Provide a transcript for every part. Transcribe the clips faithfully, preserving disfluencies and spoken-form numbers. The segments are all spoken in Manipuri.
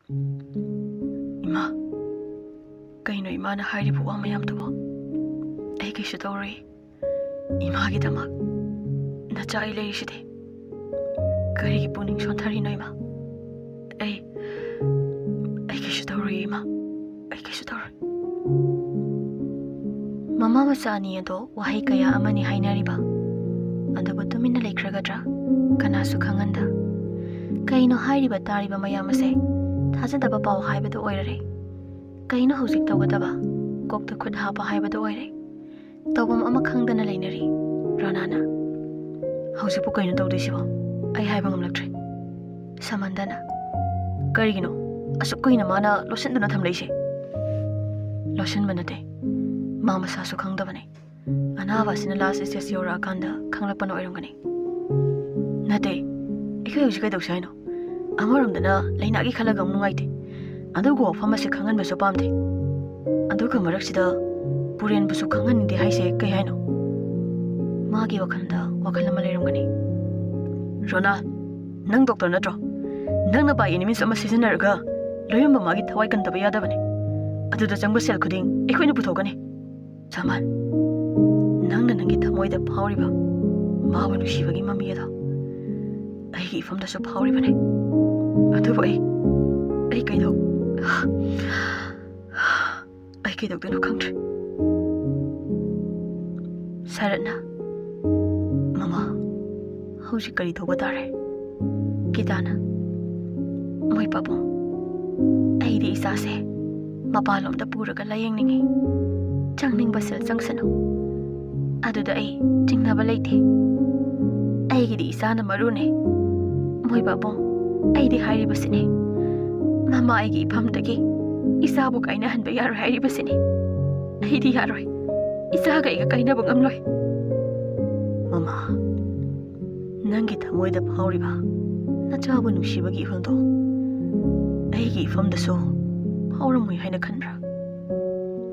ꯏꯃꯥ, ꯀꯩꯅꯣ ꯏꯃꯥꯅ ꯍꯥꯏꯔꯤꯕ ꯋꯥ ꯃꯌꯥꯝꯗꯨꯕꯣ? ꯑꯩ ꯀꯩꯁꯨ ꯇꯧꯔꯣꯏ꯫ ꯏꯃꯥꯒꯤꯗꯃꯛ ꯅꯆꯥ ꯑꯩ ꯂꯩꯔꯤꯁꯤꯗꯤ꯫ ꯀꯔꯤꯒꯤ ꯄꯨꯛꯅꯤꯡ ꯁꯣꯟꯊꯔꯤꯅꯣ ꯏꯃꯥ? ꯑꯩ, ꯑꯩ ꯀꯩꯁꯨ ꯇꯧꯔꯣꯏ ꯏꯃꯥ꯫ ꯑꯩ ꯀꯩꯁꯨ ꯇꯧꯔꯣꯏ꯫ ꯃꯃꯥ ꯃꯆꯥ ꯑꯅꯤ ꯑꯗꯣ ꯋꯥꯍꯩ ꯀꯌꯥ ꯑꯃꯅꯤ ꯍꯥꯏꯅꯔꯤꯕ, ꯑꯗꯨꯕꯨ ꯇꯨꯃꯤꯟꯅ ꯂꯩꯈ꯭ꯔꯒꯗ꯭ꯔꯥ? ꯀꯅꯥꯁꯨ ꯈꯪꯍꯟꯗ꯫ ꯀꯩꯅꯣ ꯍꯥꯏꯔꯤꯕ ꯇꯥꯔꯤꯕ ꯃꯌꯥꯝ ꯑꯁꯦ? ꯊꯥꯖꯗꯕ ꯄꯥꯎ ꯍꯥꯏꯕꯗꯨ ꯑꯣꯏꯔꯔꯦ꯫ ꯀꯩꯅꯣ ꯍꯧꯖꯤꯛ ꯇꯧꯒꯗꯕ? ꯀꯣꯛꯇ ꯈꯨꯠ ꯍꯥꯞꯄ ꯍꯥꯏꯕꯗꯨ ꯑꯣꯏꯔꯦ꯫ ꯇꯧꯐꯝ ꯑꯃ ꯈꯪꯗꯅ ꯂꯩꯅꯔꯤ ꯔꯣꯅꯥꯅ꯫ ꯍꯧꯖꯤꯛꯄꯨ ꯀꯩꯅꯣ ꯇꯧꯗꯣꯏꯁꯤꯕꯣ? ꯑꯩ ꯍꯥꯏꯕ ꯉꯝꯂꯛꯇ꯭ꯔꯦ꯫ ꯁꯃꯟꯗꯅ, "ꯀꯔꯤꯒꯤꯅꯣ ꯑꯁꯨꯛ ꯀꯨꯏꯅ ꯃꯥꯅ ꯂꯣꯠꯁꯤꯟꯗꯨꯅ ꯊꯝꯂꯛꯏꯁꯦ?" "ꯂꯣꯠꯁꯤꯟꯕ ꯅꯠꯇꯦ, ꯃꯥ ꯃꯁꯥꯁꯨ ꯈꯪꯗꯕꯅꯦ꯫ ꯑꯅꯥꯕ ꯑꯁꯤꯅ ꯂꯥꯁ ꯁ꯭ꯇꯦꯖ ꯌꯧꯔꯛꯑꯀꯥꯟꯗ ꯈꯪꯂꯛꯄꯅ ꯑꯣꯏꯔꯝꯒꯅꯤ꯫" "ꯅꯠꯇꯦ, ꯑꯩꯈꯣꯏ ꯍꯧꯖꯤꯛ ꯀꯩꯗꯧꯁꯦ ꯍꯥꯏꯅꯣ? ꯑꯃꯔꯣꯝꯗꯅ ꯂꯩꯅꯥꯒꯤ ꯈꯜꯂꯒ ꯑꯃꯨꯛ ꯅꯨꯡꯉꯥꯏꯇꯦ, ꯑꯗꯨꯒ ꯋꯥꯐꯝ ꯑꯁꯦ ꯈꯪꯍꯟꯕꯁꯨ ꯄꯥꯝꯗꯦ, ꯑꯗꯨꯒ ꯃꯔꯛꯁꯤꯗ ꯄꯨꯔꯦꯟꯕꯨꯁꯨ ꯈꯪꯍꯟꯅꯤꯡꯗꯦ ꯍꯥꯏꯁꯦ ꯀꯩ ꯍꯥꯏꯅꯣ?" ꯃꯥꯒꯤ ꯋꯥꯈꯜꯗ ꯋꯥꯈꯜ ꯑꯃ ꯂꯩꯔꯝꯒꯅꯤ꯫ "ꯔꯣꯅꯥ, ꯅꯪ ꯗꯣꯛꯇꯔ ꯅꯠꯇ꯭ꯔꯣ? ꯅꯪꯅ ꯕꯥꯏ ꯑꯦꯅꯤ ꯃꯤꯟꯁ ꯑꯃ ꯁꯤꯖꯤꯟꯅꯔꯒ ꯂꯣꯏꯔꯝꯕ ꯃꯥꯒꯤ ꯊꯋꯥꯏ ꯀꯟꯗꯕ ꯌꯥꯗꯕꯅꯦ꯫ ꯑꯗꯨꯗ ꯆꯪꯕ ꯁꯦꯜ ꯈꯨꯗꯤꯡ ꯑꯩꯈꯣꯏꯅ ꯄꯨꯊꯣꯛꯀꯅꯤ꯫" "ꯁꯃꯟ, ꯅꯪꯅ ꯅꯪꯒꯤ ꯊꯃꯣꯏꯗ ꯐꯥꯎꯔꯤꯕ ꯃꯥꯕꯨ ꯅꯨꯡꯁꯤꯕꯒꯤ ꯃꯃꯤ ꯑꯗꯣ ꯑꯩꯒꯤ ꯏꯐꯝꯗꯁꯨ ꯐꯥꯎꯔꯤꯕꯅꯦ꯫ ꯑꯗꯨꯕꯨ ꯑꯩ, ꯑꯩ ꯀꯩꯗꯧ-, ꯑꯩ ꯀꯩꯗꯧꯗꯣꯏꯅꯣ ꯈꯪꯗ꯭ꯔꯦ꯫" ꯁꯔꯠꯅ, "ꯃꯃꯥ, ꯍꯧꯖꯤꯛ ꯀꯔꯤ ꯇꯧꯕ ꯇꯥꯔꯦ?" ꯒꯤꯇꯥꯅ, "ꯃꯣꯏ ꯄꯥꯕꯨꯡ, ꯑꯩꯗꯤ ꯏꯆꯥꯁꯦ ꯃꯄꯥꯟꯂꯣꯝꯗ ꯄꯨꯔꯒ ꯂꯥꯌꯦꯡꯅꯤꯡꯉꯤ꯫ ꯆꯪꯅꯤꯡꯕ ꯁꯦꯜ ꯆꯪꯁꯅꯨ꯫ ꯑꯗꯨꯗ ꯑꯩ ꯆꯤꯡꯅꯕ ꯂꯩꯇꯦ꯫ ꯑꯩꯒꯤꯗꯤ ꯏꯆꯥꯅ ꯃꯔꯨꯅꯦ꯫ ꯃꯣꯏ ꯄꯥꯕꯨꯡ, ꯑꯩꯗꯤ ꯍꯥꯏꯔꯤꯕꯁꯤꯅꯦ꯫ ꯃꯃꯥ ꯑꯩꯒꯤ ꯏꯐꯝꯗꯒꯤ ꯏꯆꯥꯕꯨ ꯀꯥꯏꯅꯍꯟꯕ ꯌꯥꯔꯣꯏ ꯍꯥꯏꯔꯤꯕꯁꯤꯅꯦ꯫ ꯑꯩꯗꯤ ꯌꯥꯔꯣꯏ꯫ ꯏꯆꯥꯒ ꯑꯩꯒ ꯀꯥꯏꯅꯕ ꯉꯝꯂꯣꯏ꯫" "ꯃꯃꯥ, ꯅꯪꯒꯤ ꯊꯃꯣꯏꯗ ꯐꯥꯎꯔꯤꯕ ꯅꯆꯥꯕꯨ ꯅꯨꯡꯁꯤꯕꯒꯤ ꯏꯍꯨꯜꯗꯣ ꯑꯩꯒꯤ ꯏꯐꯝꯗꯁꯨ ꯐꯥꯎꯔꯝꯃꯣꯏ ꯍꯥꯏꯅ ꯈꯟꯕ꯭ꯔꯥ?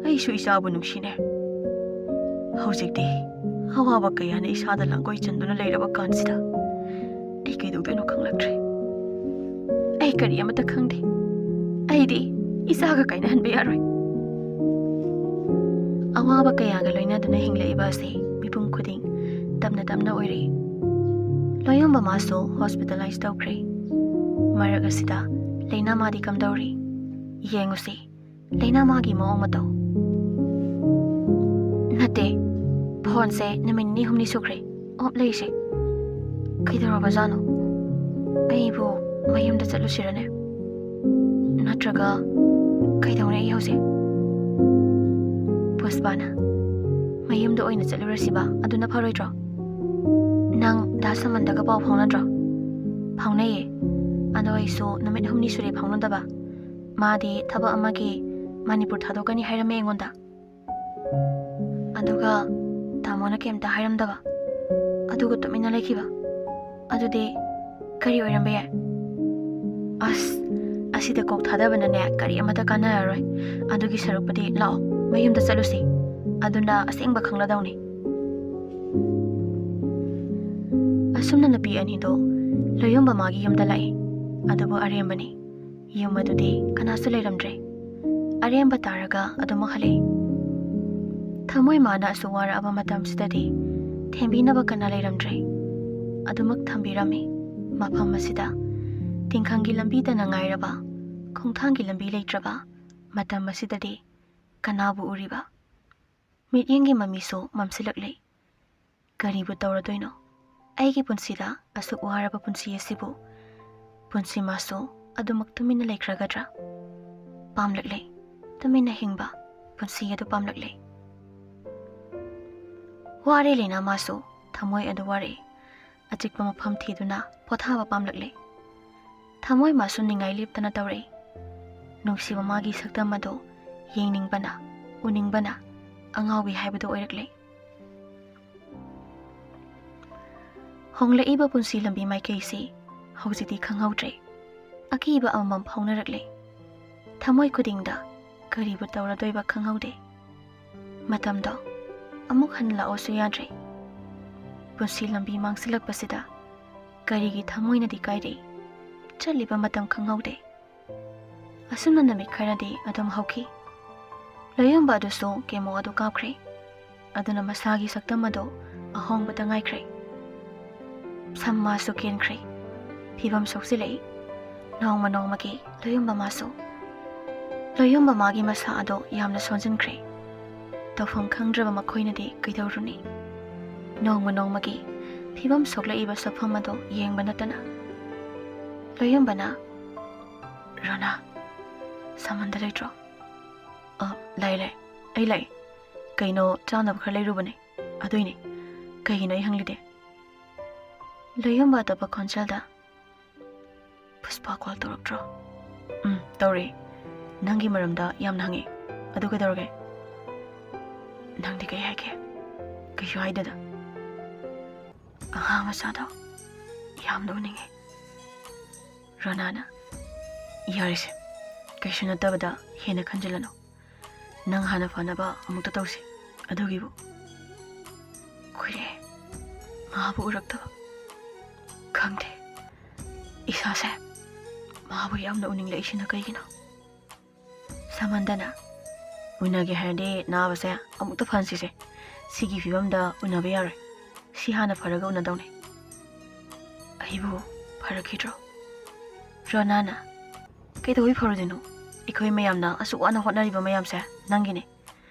ꯑꯩꯁꯨ ꯏꯆꯥꯕꯨ ꯅꯨꯡꯁꯤꯅꯦ꯫ ꯍꯧꯖꯤꯛꯇꯤ ꯑꯋꯥꯕ ꯀꯌꯥꯅ ꯏꯁꯥꯗ ꯂꯥꯡꯒꯣꯏ ꯆꯟꯗꯨꯅ ꯂꯩꯔꯕ ꯀꯥꯟꯁꯤꯗ ꯑꯩ ꯀꯩꯗꯧꯗꯣꯏꯅꯣ ꯈꯪꯂꯛꯇ꯭ꯔꯦ꯫ ꯑꯩ ꯀꯔꯤ ꯑꯃꯠꯇ ꯈꯪꯗꯦ꯫ ꯑꯩꯗꯤ ꯏꯆꯥꯒ ꯀꯥꯏꯅꯍꯟꯕ ꯌꯥꯔꯣꯏ꯫ ꯑꯋꯥꯕ ꯀꯌꯥꯒ ꯂꯣꯏꯅꯗꯨꯅ ꯍꯤꯡꯂꯛꯏꯕ ꯑꯁꯤ ꯃꯤꯄꯨꯝ ꯈꯨꯗꯤꯡ ꯇꯞꯅ ꯇꯞꯅ ꯑꯣꯏꯔꯛꯏ꯫ ꯂꯣꯌꯣꯝꯕ ꯃꯥꯁꯨ ꯍꯣꯁꯄꯤꯇꯥꯂꯥꯏꯁ ꯇꯧꯈ꯭ꯔꯦ꯫ ꯃꯔꯛ ꯑꯁꯤꯗ ꯂꯩꯅꯥ ꯃꯥꯗꯤ ꯀꯝꯗꯧꯔꯤ? ꯌꯦꯡꯉꯨꯁꯤ, ꯂꯩꯅꯥ ꯃꯥꯒꯤ ꯃꯑꯣꯡ ꯃꯇꯧ꯫ ꯅꯠꯇꯦ, ꯐꯣꯟꯁꯦ ꯅꯨꯃꯤꯠ ꯅꯤꯅꯤ ꯍꯨꯝꯅꯤ ꯁꯨꯈ꯭ꯔꯦ ꯑꯣꯞ ꯂꯩꯁꯦ꯫ ꯀꯩꯗꯧꯔꯕꯖꯥꯠꯅꯣ? ꯑꯩꯕꯨ ꯃꯌꯨꯝꯗ ꯆꯠꯂꯨꯁꯤꯔꯅꯦ? ꯅꯠꯇ꯭ꯔꯒ ꯀꯩꯗꯧꯅꯤ ꯑꯩ ꯍꯧꯖꯤꯛ? ꯄꯨꯁꯄꯥꯅ, "ꯃꯌꯨꯝꯗ ꯑꯣꯏꯅ ꯆꯠꯂꯨꯔꯁꯤꯕ, ꯑꯗꯨꯅ ꯐꯔꯣꯏꯗ꯭ꯔꯣ? ꯅꯪ ꯗꯥ ꯁꯃꯟꯗꯒ ꯄꯥꯎ ꯐꯥꯎꯅꯗ꯭ꯔꯣ?" "ꯐꯥꯎꯅꯩꯌꯦ꯫ ꯑꯗꯣ ꯑꯩꯁꯨ ꯅꯨꯃꯤꯠ ꯍꯨꯝꯅꯤ ꯁꯨꯔꯦ ꯐꯥꯎꯅꯗꯕ꯫ ꯃꯥꯗꯤ ꯊꯕꯛ ꯑꯃꯒꯤ ꯃꯅꯤꯄꯨꯔ ꯊꯥꯗꯣꯛꯀꯅꯤ ꯍꯥꯏꯔꯝꯃꯦ ꯑꯩꯉꯣꯟꯗ꯫ ꯑꯗꯨꯒ ꯇꯥꯃꯣꯅ ꯀꯩꯝꯇ ꯍꯥꯏꯔꯝꯗꯕ꯫ ꯑꯗꯨꯒ ꯇꯨꯃꯤꯟꯅ ꯂꯩꯈꯤꯕ꯫ ꯑꯗꯨꯗꯤ ꯀꯔꯤ ꯑꯣꯏꯔꯝꯕ ꯌꯥꯏ?" "ꯑꯁ, ꯑꯁꯤꯗ ꯀꯣꯛ ꯊꯥꯗꯕꯅꯅꯦ ꯀꯔꯤ ꯑꯃꯠꯇ ꯀꯥꯟꯅꯔꯔꯣꯏ꯫ ꯑꯗꯨꯒꯤ ꯁꯔꯨꯛꯄꯨꯗꯤ ꯂꯥꯛꯑꯣ, ꯃꯌꯨꯝꯗ ꯆꯠꯂꯨꯁꯤ꯫ ꯑꯗꯨꯅ ꯑꯁꯦꯡꯕ ꯈꯪꯂꯗꯧꯅꯤ꯫" ꯑꯁꯨꯝꯅ ꯅꯨꯄꯤ ꯑꯅꯤꯗꯣ ꯂꯣꯌꯣꯝꯕ ꯃꯥꯒꯤ ꯌꯨꯝꯗ ꯂꯥꯛꯏ꯫ ꯑꯗꯨꯕꯨ ꯑꯔꯦꯝꯕꯅꯤ꯫ ꯌꯨꯝ ꯑꯗꯨꯗꯤ ꯀꯅꯥꯁꯨ ꯂꯩꯔꯝꯗ꯭ꯔꯦ꯫ ꯑꯔꯦꯝꯕ ꯇꯥꯔꯒ ꯑꯗꯨꯃꯛ ꯍꯜꯂꯛꯏ꯫ ꯊꯃꯣꯏ ꯃꯥꯅ ꯑꯁꯨꯛ ꯋꯥꯔꯛꯑꯕ ꯃꯇꯝꯁꯤꯗꯗꯤ ꯊꯦꯝꯕꯤꯅꯕ ꯀꯅꯥ ꯂꯩꯔꯝꯗ꯭ꯔꯦ꯫ ꯑꯗꯨꯃꯛ ꯊꯝꯕꯤꯔꯝꯃꯤ꯫ ꯃꯐꯝ ꯑꯁꯤꯗ ꯇꯤꯡꯈꯪꯒꯤ ꯂꯝꯕꯤꯇꯅ ꯉꯥꯏꯔꯕ, ꯈꯣꯡꯊꯥꯡꯒꯤ ꯂꯝꯕꯤ ꯂꯩꯇ꯭ꯔꯕ ꯃꯇꯝ ꯑꯁꯤꯗꯗꯤ ꯀꯅꯥꯕꯨ ꯎꯔꯤꯕ? ꯃꯤꯠꯌꯦꯡꯒꯤ ꯃꯃꯤꯁꯨ ꯃꯝꯁꯤꯜꯂꯛꯂꯦ꯫ ꯀꯔꯤꯕꯨ ꯇꯧꯔꯗꯣꯏꯅꯣ? ꯑꯩꯒꯤ ꯄꯨꯟꯁꯤꯗ ꯑꯁꯨꯛ ꯋꯥꯔꯕ ꯄꯨꯟꯁꯤ ꯑꯁꯤꯕꯨ ꯄꯨꯟꯁꯤ ꯃꯥꯁꯨ ꯑꯗꯨꯃꯛ ꯇꯨꯃꯤꯟꯅ ꯂꯩꯈ꯭ꯔꯒꯗ꯭ꯔꯥ? ꯄꯥꯝꯂꯛꯂꯦ꯫ ꯇꯨꯃꯤꯟꯅ ꯍꯤꯡꯕ ꯄꯨꯟꯁꯤ ꯑꯗꯨ ꯄꯥꯝꯂꯛꯂꯦ꯫ ꯋꯥꯔꯦ ꯂꯩꯅꯥ ꯃꯥꯁꯨ, ꯊꯃꯣꯏ ꯑꯗꯨ ꯋꯥꯔꯛꯏ꯫ ꯑꯆꯤꯛꯄ ꯃꯐꯝ ꯊꯤꯗꯨꯅ ꯄꯣꯊꯥꯕ ꯄꯥꯝꯂꯛꯂꯦ꯫ ꯊꯃꯣꯏ ꯃꯥꯁꯨ ꯅꯤꯡꯉꯥꯏ ꯂꯦꯞꯇꯅ ꯇꯧꯔꯛꯏ꯫ ꯅꯨꯡꯁꯤꯕ ꯃꯥꯒꯤ ꯁꯛꯇꯝ ꯑꯗꯨ ꯌꯦꯡꯅꯤꯡꯕꯅ, ꯎꯅꯤꯡꯕꯅ ꯑꯉꯥꯎꯕꯤ ꯍꯥꯏꯕꯗꯨ ꯑꯣꯏꯔꯛꯂꯦ꯫ ꯍꯣꯡꯂꯛꯏꯕ ꯄꯨꯟꯁꯤ ꯂꯝꯕꯤ ꯃꯥꯏꯀꯩꯁꯤ ꯍꯧꯖꯤꯛꯇꯤ ꯈꯪꯍꯧꯗ꯭ꯔꯦ꯫ ꯑꯀꯤꯕ ꯑꯃꯃꯝ ꯐꯥꯎꯅꯔꯛꯂꯦ꯫ ꯊꯃꯣꯏ ꯈꯨꯗꯤꯡꯗ ꯀꯔꯤꯕꯨ ꯇꯧꯔꯗꯣꯏꯕ ꯈꯪꯍꯧꯗꯦ꯫ ꯃꯇꯝꯗꯣ ꯑꯃꯨꯛ ꯍꯟꯅ ꯂꯥꯛꯑꯣꯁꯨ ꯌꯥꯗ꯭ꯔꯦ꯫ ꯄꯨꯟꯁꯤ ꯂꯝꯕꯤ ꯃꯥꯡꯁꯤꯜꯂꯛꯄꯁꯤꯗ ꯀꯔꯤꯒꯤ ꯊꯃꯣꯏꯅꯗꯤ ꯀꯥꯏꯔꯤ? ꯆꯠꯂꯤꯕ ꯃꯇꯝ ꯈꯪꯍꯧꯗꯦ꯫ ꯑꯁꯨꯝꯅ ꯅꯨꯃꯤꯠ ꯈꯔꯗꯤ ꯑꯗꯨꯝ ꯍꯧꯈꯤ꯫ ꯂꯣꯌꯨꯝꯕ ꯑꯗꯨꯁꯨ ꯀꯦꯃꯣ ꯑꯗꯨ ꯀꯥꯞꯈ꯭ꯔꯦ꯫ ꯑꯗꯨꯅ ꯃꯁꯥꯒꯤ ꯁꯛꯇꯝ ꯑꯗꯨ ꯑꯍꯣꯡꯕꯇ ꯉꯥꯏꯈ꯭ꯔꯦ꯫ ꯁꯝ ꯃꯥꯁꯨ ꯀꯦꯟꯈ꯭ꯔꯦ꯫ ꯐꯤꯕꯝ ꯁꯣꯛꯆꯤꯜꯂꯛꯏ꯫ ꯅꯣꯡꯃ ꯅꯣꯡꯃꯒꯤ ꯂꯣꯌꯨꯝꯕ ꯃꯥꯁꯨ꯫ ꯂꯣꯌꯨꯝꯕ ꯃꯥꯒꯤ ꯃꯁꯥ ꯑꯗꯣ ꯌꯥꯝꯅ ꯁꯣꯟꯖꯤꯟꯈ꯭ꯔꯦ꯫ ꯇꯧꯐꯝ ꯈꯪꯗ꯭ꯔꯕ ꯃꯈꯣꯏꯅꯗꯤ ꯀꯩꯗꯧꯔꯨꯅꯤ? ꯅꯣꯡꯃ ꯅꯣꯡꯃꯒꯤ ꯐꯤꯕꯝ ꯁꯣꯛꯂꯛꯏꯕ ꯁꯛꯐꯝ ꯑꯗꯣ ꯌꯦꯡꯕ ꯅꯠꯇꯅ꯫ ꯂꯣꯌꯨꯝꯕꯅ, "ꯔꯣꯅꯥ, ꯁꯃꯟꯗ ꯂꯩꯇ꯭ꯔꯣ?" "ꯑ, ꯂꯩ, ꯂꯩ꯫ ꯑꯩ ꯂꯩ꯫ ꯀꯩꯅꯣ, ꯆꯥꯅꯕ ꯈꯔ ꯂꯩꯔꯨꯕꯅꯦ꯫ ꯑꯗꯨꯏꯅꯦ꯫ ꯀꯩꯒꯤꯅꯣ ꯑꯩ ꯍꯪꯂꯤꯗꯤ?" ꯂꯣꯌꯨꯝꯕ ꯑꯇꯣꯞꯄ ꯈꯣꯟꯖꯦꯜꯗ, "ꯄꯨꯁꯄꯥ ꯀꯣꯜ ꯇꯧꯔꯛꯇ꯭ꯔꯣ?" "ꯎꯝ, ꯇꯧꯔꯛꯑꯦ꯫ ꯅꯪꯒꯤ ꯃꯔꯝꯗ ꯌꯥꯝꯅ ꯍꯪꯉꯦ꯫ ꯑꯗꯨ ꯀꯩꯗꯧꯔꯒꯦ?" "ꯅꯪꯗꯤ ꯀꯩ ꯍꯥꯏꯒꯦ?" "ꯀꯩꯁꯨ ꯍꯥꯏꯗꯦꯗ꯫ ꯑꯉꯥꯡ ꯃꯆꯥꯗꯣ ꯌꯥꯝꯅ ꯎꯅꯤꯡꯉꯦ꯫" ꯔꯣꯅꯥꯅ, "ꯌꯥꯔꯦꯁꯦ, ꯀꯩꯁꯨ ꯅꯠꯇꯕꯗ ꯍꯦꯟꯅ ꯈꯟꯖꯤꯜꯂꯅꯨ꯫ ꯅꯪ ꯍꯥꯟꯅ ꯐꯅꯕ ꯑꯃꯨꯛꯇ ꯇꯧꯁꯤ꯫ ꯑꯗꯨꯒꯤꯕꯨ ꯀꯨꯏꯔꯦ ꯃꯥꯕꯨ ꯎꯔꯛꯇꯕ꯫ ꯈꯪꯗꯦ, ꯏꯁꯥꯁꯦ ꯃꯥꯕꯨ ꯌꯥꯝꯅ ꯎꯅꯤꯡꯂꯛꯏꯁꯤꯅ ꯀꯩꯒꯤꯅꯣ?" ꯁꯃꯟꯗꯅ, "ꯎꯅꯒꯦ ꯍꯥꯏꯔꯗꯤ ꯅꯥꯕꯁꯦ ꯑꯃꯨꯛꯇ ꯐꯍꯟꯁꯤꯁꯦ꯫ ꯁꯤꯒꯤ ꯐꯤꯕꯝꯗ ꯎꯅꯕ ꯌꯥꯔꯣꯏ꯫ ꯁꯤ ꯍꯥꯟꯅ ꯐꯔꯒ ꯎꯅꯗꯧꯅꯦ꯫" "ꯑꯩꯕꯨ ꯐꯔꯛꯈꯤꯗ꯭ꯔꯣ?" ꯔꯣꯅꯥꯅ, "ꯀꯩꯗꯧꯕꯩ ꯐꯔꯣꯏꯗꯣꯏꯅꯣ? ꯑꯩꯈꯣꯏ ꯃꯌꯥꯝꯅ ꯑꯁꯨꯛ ꯋꯥꯅ ꯍꯣꯠꯅꯔꯤꯕ ꯃꯌꯥꯝꯁꯦ ꯅꯪꯒꯤꯅꯦ꯫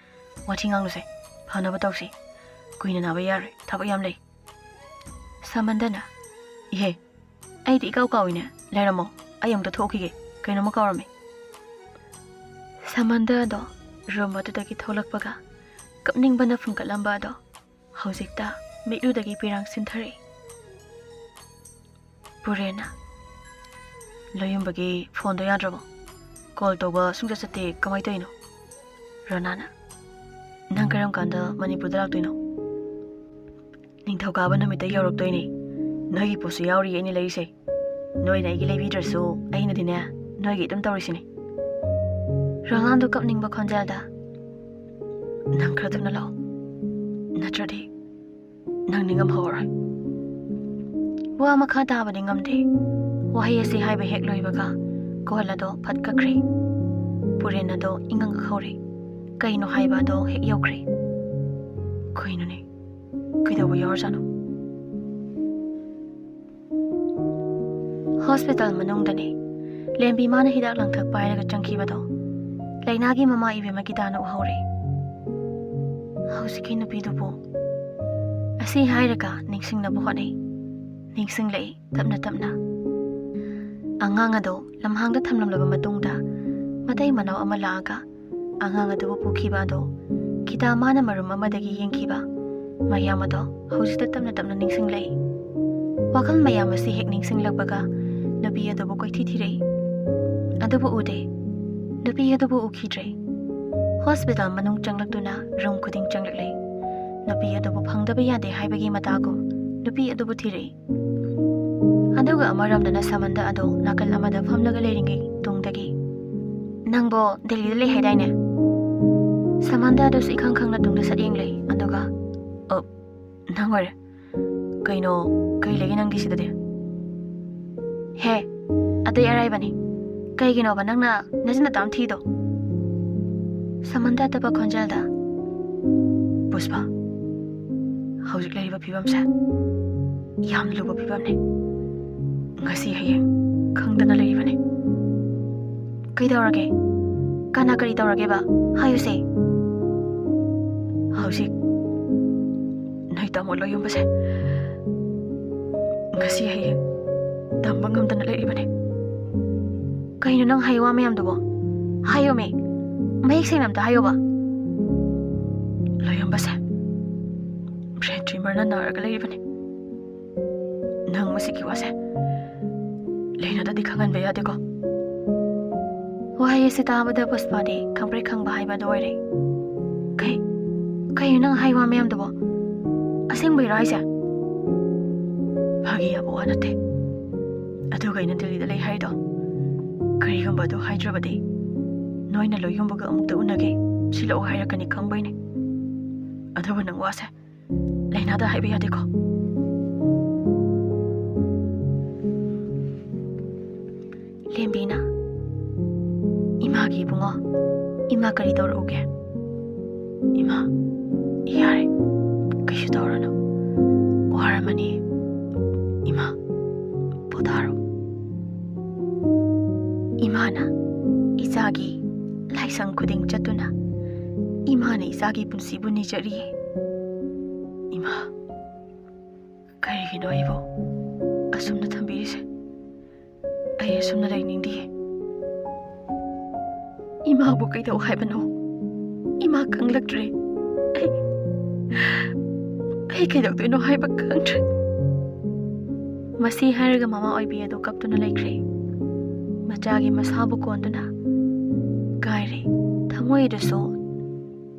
ꯋꯥꯊꯤ ꯉꯥꯡꯂꯨꯁꯦ, ꯐꯅꯕ ꯇꯧꯁꯤ꯫ ꯀꯨꯏꯅ ꯅꯥꯕ ꯌꯥꯔꯣꯏ, ꯊꯕꯛ ꯌꯥꯝ ꯂꯩ꯫" ꯁꯃꯟꯗꯅ, "ꯏꯍꯦ, ꯑꯩꯗꯤ ꯏꯀꯥꯎ ꯀꯥꯎꯏꯅꯦ꯫ ꯂꯩꯔꯝꯃꯣ, ꯑꯩ ꯑꯃꯨꯛꯇ ꯊꯣꯛꯎꯈꯤꯒꯦ, ꯀꯩꯅꯣꯝꯃ ꯀꯥꯎꯔꯝꯃꯦ꯫" ꯁꯃꯟꯗ ꯑꯗꯣ ꯔꯨꯝ ꯑꯗꯨꯗꯒꯤ ꯊꯣꯛꯂꯛꯄꯒ ꯀꯞꯅꯤꯡꯕꯅ ꯐꯨꯟꯒꯠꯂꯝꯕ ꯑꯗꯣ ꯍꯧꯖꯤꯛꯇ ꯃꯤꯠꯂꯨꯗꯒꯤ ꯄꯤꯔꯥꯡ ꯁꯤꯟꯊꯔꯛꯏ꯫ ꯄꯨꯔꯦꯟꯅ, "ꯂꯣꯌꯨꯝꯕꯒꯤ ꯐꯣꯟꯗꯣ ꯌꯥꯗ꯭ꯔꯕꯣ? ꯀꯣꯜ ꯇꯧꯕ ꯁꯨꯡꯆꯠ ꯆꯠꯇꯦ, ꯀꯃꯥꯏ ꯇꯧꯔꯤꯅꯣ?" ꯔꯣꯅꯥꯅ, "ꯅꯪ ꯀꯔꯝ ꯀꯥꯟꯗ ꯃꯅꯤꯄꯨꯔꯗ ꯂꯥꯛꯇꯣꯏꯅꯣ?" "ꯅꯤꯡꯊꯧꯀꯥꯕ ꯅꯨꯃꯤꯠꯇ ꯌꯧꯔꯛꯇꯣꯏꯅꯦ꯫ ꯅꯣꯏꯒꯤ ꯄꯣꯠꯁꯨ ꯌꯥꯎꯔꯤꯌꯦ ꯑꯩꯅ ꯂꯩꯔꯤꯁꯦ꯫ ꯅꯣꯏꯅ ꯑꯩꯒꯤ ꯂꯩꯕꯤꯗ꯭ꯔꯁꯨ ꯑꯩꯅꯗꯤꯅꯦ ꯅꯣꯏꯒꯤ ꯑꯗꯨꯝ ꯇꯧꯔꯤꯁꯤꯅꯦ꯫" ꯔꯣꯅꯥꯜꯗꯣ ꯀꯞꯅꯤꯡꯕ ꯈꯣꯟꯖꯦꯜꯗ, "ꯅꯪ ꯈꯔ ꯊꯨꯅ ꯂꯥꯛꯑꯣ, ꯅꯠꯇ꯭ꯔꯗꯤ ꯅꯪ ꯅꯤꯡꯉꯝꯍꯧꯔꯣꯏ꯫" ꯋꯥ ꯃꯈꯥ ꯇꯥꯕꯗꯤ ꯉꯝꯗꯦ꯫ ꯋꯥꯍꯩ ꯑꯁꯤ ꯍꯥꯏꯕ ꯍꯦꯛ ꯂꯣꯏꯕꯒ ꯀꯣꯜ ꯑꯗꯣ ꯐꯠ ꯀꯛꯈ꯭ꯔꯦ꯫ ꯄꯨꯔꯦꯟ ꯑꯗꯣ ꯏꯉꯛ ꯉꯛꯍꯧꯔꯦ꯫ ꯀꯩꯅꯣ ꯍꯥꯏꯕ ꯑꯗꯣ ꯍꯦꯛ ꯌꯧꯈ꯭ꯔꯦ꯫ ꯀꯩꯅꯣꯅꯦ? ꯀꯩꯗꯧꯕ ꯌꯥꯎꯔꯖꯥꯠꯅꯣ? ꯍꯣꯁꯄꯤꯇꯥꯜ ꯃꯅꯨꯡꯗꯅꯦ꯫ ꯂꯦꯝꯕꯤ ꯃꯥꯅ ꯍꯤꯗꯥꯛ ꯂꯥꯡꯊꯛ ꯄꯥꯏꯔꯒ ꯆꯪꯈꯤꯕꯗꯣ ꯂꯩꯅꯥꯒꯤ ꯃꯃꯥ ꯏꯕꯦꯝꯃ ꯒꯤꯇꯥꯅ ꯎꯍꯧꯔꯦ꯫ ꯍꯧꯖꯤꯛꯀꯤ ꯅꯨꯄꯤꯗꯨꯕꯨ ꯑꯁꯤ ꯍꯥꯏꯔꯒ ꯅꯤꯡꯁꯤꯡꯅꯕ ꯍꯣꯠꯅꯩ꯫ ꯅꯤꯡꯁꯤꯡꯂꯛꯏ ꯇꯞꯅ ꯇꯞꯅ꯫ ꯑꯉꯥꯡ ꯑꯗꯣ ꯂꯝꯍꯥꯡꯗ ꯊꯝꯂꯝꯂꯕ ꯃꯇꯨꯡꯗ ꯃꯇꯩ ꯃꯅꯥꯎ ꯑꯃ ꯂꯥꯛꯑꯒ ꯑꯉꯥꯡ ꯑꯗꯨꯕꯨ ꯄꯨꯈꯤꯕ ꯑꯗꯣ ꯒꯤꯇꯥ ꯃꯥꯅ ꯃꯔꯨꯝ ꯑꯃꯗꯒꯤ ꯌꯦꯡꯈꯤꯕ ꯃꯌꯥꯝ ꯑꯗꯣ ꯍꯧꯖꯤꯛꯇ ꯇꯞꯅ ꯇꯞꯅ ꯅꯤꯡꯁꯤꯡꯂꯛꯏ꯫ ꯋꯥꯈꯜ ꯃꯌꯥꯝ ꯑꯁꯤ ꯍꯦꯛ ꯅꯤꯡꯁꯤꯡꯂꯛꯄꯒ ꯅꯨꯄꯤ ꯑꯗꯨꯕꯨ ꯀꯣꯏꯊꯤ ꯊꯤꯔꯛꯏ꯫ ꯑꯗꯨꯕꯨ ꯎꯗꯦ꯫ ꯅꯨꯄꯤ ꯑꯗꯨꯕꯨ ꯎꯈꯤꯗ꯭ꯔꯦ꯫ ꯍꯣꯁꯄꯤꯇꯥꯜ ꯃꯅꯨꯡ ꯆꯪꯂꯛꯇꯨꯅ ꯔꯨꯝ ꯈꯨꯗꯤꯡ ꯆꯪꯂꯛꯂꯦ꯫ ꯅꯨꯄꯤ ꯑꯗꯨꯕꯨ ꯐꯪꯗꯕ ꯌꯥꯗꯦ ꯍꯥꯏꯕꯒꯤ ꯃꯇꯥꯒꯨꯝ ꯅꯨꯄꯤ ꯑꯗꯨꯕꯨ ꯊꯤꯔꯛꯏ꯫ ꯑꯗꯨꯒ ꯑꯃꯔꯣꯝꯗꯅ ꯁꯃꯟꯗ ꯑꯗꯣ ꯅꯥꯀꯜ ꯑꯃꯗ ꯐꯝꯂꯒ ꯂꯩꯔꯤꯉꯩ ꯇꯨꯡꯗꯒꯤ, "ꯅꯪꯕꯣ ꯗꯦꯜꯂꯤꯗ ꯂꯩ ꯍꯥꯏꯗꯥꯏꯅꯦ?" ꯁꯃꯟꯗ ꯑꯗꯨꯁꯨ ꯏꯈꯪ ꯈꯪꯅ ꯇꯨꯡꯗ ꯁꯠ ꯌꯦꯡꯂꯛꯏ꯫ ꯑꯗꯨꯒ, "ꯑꯣ, ꯅꯪ ꯑꯣꯏꯔꯦ꯫ ꯀꯩꯅꯣ, ꯀꯩ ꯂꯩꯒꯦ ꯅꯪꯒꯤ ꯁꯤꯗꯗꯤ?" "ꯍꯦ, ꯑꯇꯩ ꯑꯔꯥꯏꯕꯅꯤ꯫ ꯀꯩꯒꯤꯅꯣꯕ ꯅꯪꯅ ꯅꯆꯤꯟ ꯅꯇꯥꯝ ꯊꯤꯗꯣ?" ꯁꯃꯟꯗ ꯑꯇꯞꯄ ꯈꯣꯟꯖꯦꯜꯗ, "ꯄꯨꯁꯄꯥ, ꯍꯧꯖꯤꯛ ꯂꯩꯔꯤꯕ ꯐꯤꯕꯝꯁꯦ ꯌꯥꯝꯅ ꯂꯨꯕ ꯐꯤꯕꯝꯅꯤ꯫ ꯉꯁꯤ ꯍꯌꯦꯡ ꯈꯪꯗꯅ ꯂꯩꯔꯤꯕꯅꯤ꯫ ꯀꯩꯗꯧꯔꯒꯦ? ꯀꯅꯥ ꯀꯔꯤ ꯇꯧꯔꯒꯦꯕ? ꯍꯥꯏꯌꯨꯁꯦ꯫" "ꯍꯧꯖꯤꯛ ꯅꯣꯏ ꯇꯥꯃꯣ ꯂꯣꯏꯌꯨꯝꯕꯁꯦ ꯉꯁꯤ ꯍꯌꯦꯡ ꯇꯝꯕ ꯉꯝꯗꯅ ꯂꯩꯔꯤꯕꯅꯤ꯫" "ꯀꯩꯅꯣ ꯅꯪ ꯍꯥꯏ ꯋꯥ ꯃꯌꯥꯝꯗꯨꯕꯣ? ꯍꯥꯏꯌꯣꯃꯦ, ꯃꯌꯦꯛ ꯁꯦꯡꯅ ꯑꯝꯇ ꯍꯥꯏꯌꯣꯕ꯫" "ꯂꯣꯏꯌꯨꯝꯕꯁꯦ ꯕ꯭ꯔꯦꯟ ꯇ꯭ꯌꯨꯃꯔꯅ ꯅꯥꯔꯒ ꯂꯩꯔꯤꯕꯅꯤ꯫ ꯅꯪ ꯃꯁꯤꯒꯤ ꯋꯥꯁꯦ ꯂꯩꯅꯥꯗꯗꯤ ꯈꯪꯍꯟꯕ ꯌꯥꯗꯦꯀꯣ?" ꯋꯥꯍꯩ ꯑꯁꯤ ꯇꯥꯕꯗ ꯄꯨꯁꯄꯥꯗꯤ ꯈꯪꯄ꯭ꯔꯦꯛ ꯈꯪꯕ ꯍꯥꯏꯕꯗꯨ ꯑꯣꯏꯔꯦ꯫ "ꯀꯩ, ꯀꯩꯅꯣ ꯅꯪ ꯍꯥꯏ ꯋꯥ ꯃꯌꯥꯝꯗꯨꯕꯣ? ꯑꯁꯦꯡꯕꯩꯔꯣ ꯍꯥꯏꯁꯦ?" "ꯐꯥꯒꯤ ꯌꯥꯕ ꯋꯥ ꯅꯠꯇꯦ꯫ ꯑꯗꯨꯒ ꯑꯩꯅ ꯗꯦꯜꯂꯤꯗ ꯂꯩ ꯍꯥꯏꯗꯣ, ꯀꯔꯤꯒꯨꯝꯕ ꯑꯗꯨ ꯍꯥꯏꯗ꯭ꯔꯕꯗꯤ ꯅꯣꯏꯅ ꯂꯣꯏꯌꯨꯝꯕꯒ ꯑꯃꯨꯛꯇ ꯎꯅꯒꯦ, ꯁꯤꯜꯂꯛꯑꯣ ꯍꯥꯏꯔꯛꯀꯅꯤ ꯈꯪꯕꯩꯅꯦ꯫ ꯑꯗꯨꯕꯨ ꯅꯪ ꯋꯥꯁꯦ ꯂꯩꯅꯥꯗ ꯍꯥꯏꯕ ꯌꯥꯗꯦꯀꯣ?" ꯂꯦꯝꯕꯤꯅ ꯏꯕꯨꯡꯉꯣ, ꯏꯃꯥ ꯀꯔꯤ ꯇꯧꯔꯛꯎꯒꯦ? ꯏꯃꯥ, ꯌꯥꯔꯦ, ꯀꯩꯁꯨ ꯇꯧꯔꯨꯅꯨ꯫ ꯋꯥꯔꯝꯃꯅꯤ꯫ ꯏꯃꯥ, ꯄꯣꯊꯥꯔꯣ꯫ ꯏꯃꯥꯅ ꯏꯆꯥꯒꯤ ꯂꯥꯏꯁꯪ ꯈꯨꯗꯤꯡ ꯆꯠꯇꯨꯅ ꯏꯃꯥꯅ ꯏꯆꯥꯒꯤ ꯄꯨꯟꯁꯤꯕꯨ ꯅꯤꯖꯔꯤꯌꯦ꯫ ꯏꯃꯥ, ꯀꯔꯤꯒꯤꯅꯣ ꯑꯩꯕꯨ ꯑꯁꯨꯝꯅ ꯊꯝꯕꯤꯔꯤꯁꯦ? ꯑꯩ ꯑꯁꯨꯝꯅ ꯂꯩꯅꯤꯡꯗꯤꯌꯦ꯫ ꯏꯃꯥꯕꯨ ꯀꯩꯗꯧ ꯍꯥꯏꯕꯅꯣ? ꯏꯃꯥ ꯈꯪꯂꯛꯇ꯭ꯔꯦ꯫ ꯑꯩ, ꯑꯩ ꯀꯩꯗꯧꯗꯣꯏꯅꯣ ꯍꯥꯏꯕ ꯈꯪꯗ꯭ꯔꯦ꯫ ꯃꯁꯤ ꯍꯥꯏꯔꯒ ꯃꯃꯥ ꯑꯣꯏꯕꯤ ꯑꯗꯨ ꯀꯞꯇꯨꯅ ꯂꯩꯈ꯭ꯔꯦ꯫ ꯃꯆꯥꯒꯤ ꯃꯁꯥꯕꯨ ꯀꯣꯟꯗꯨꯅ ꯀꯥꯏꯔꯦ꯫ ꯊꯃꯣꯏ ꯑꯗꯨꯁꯨ,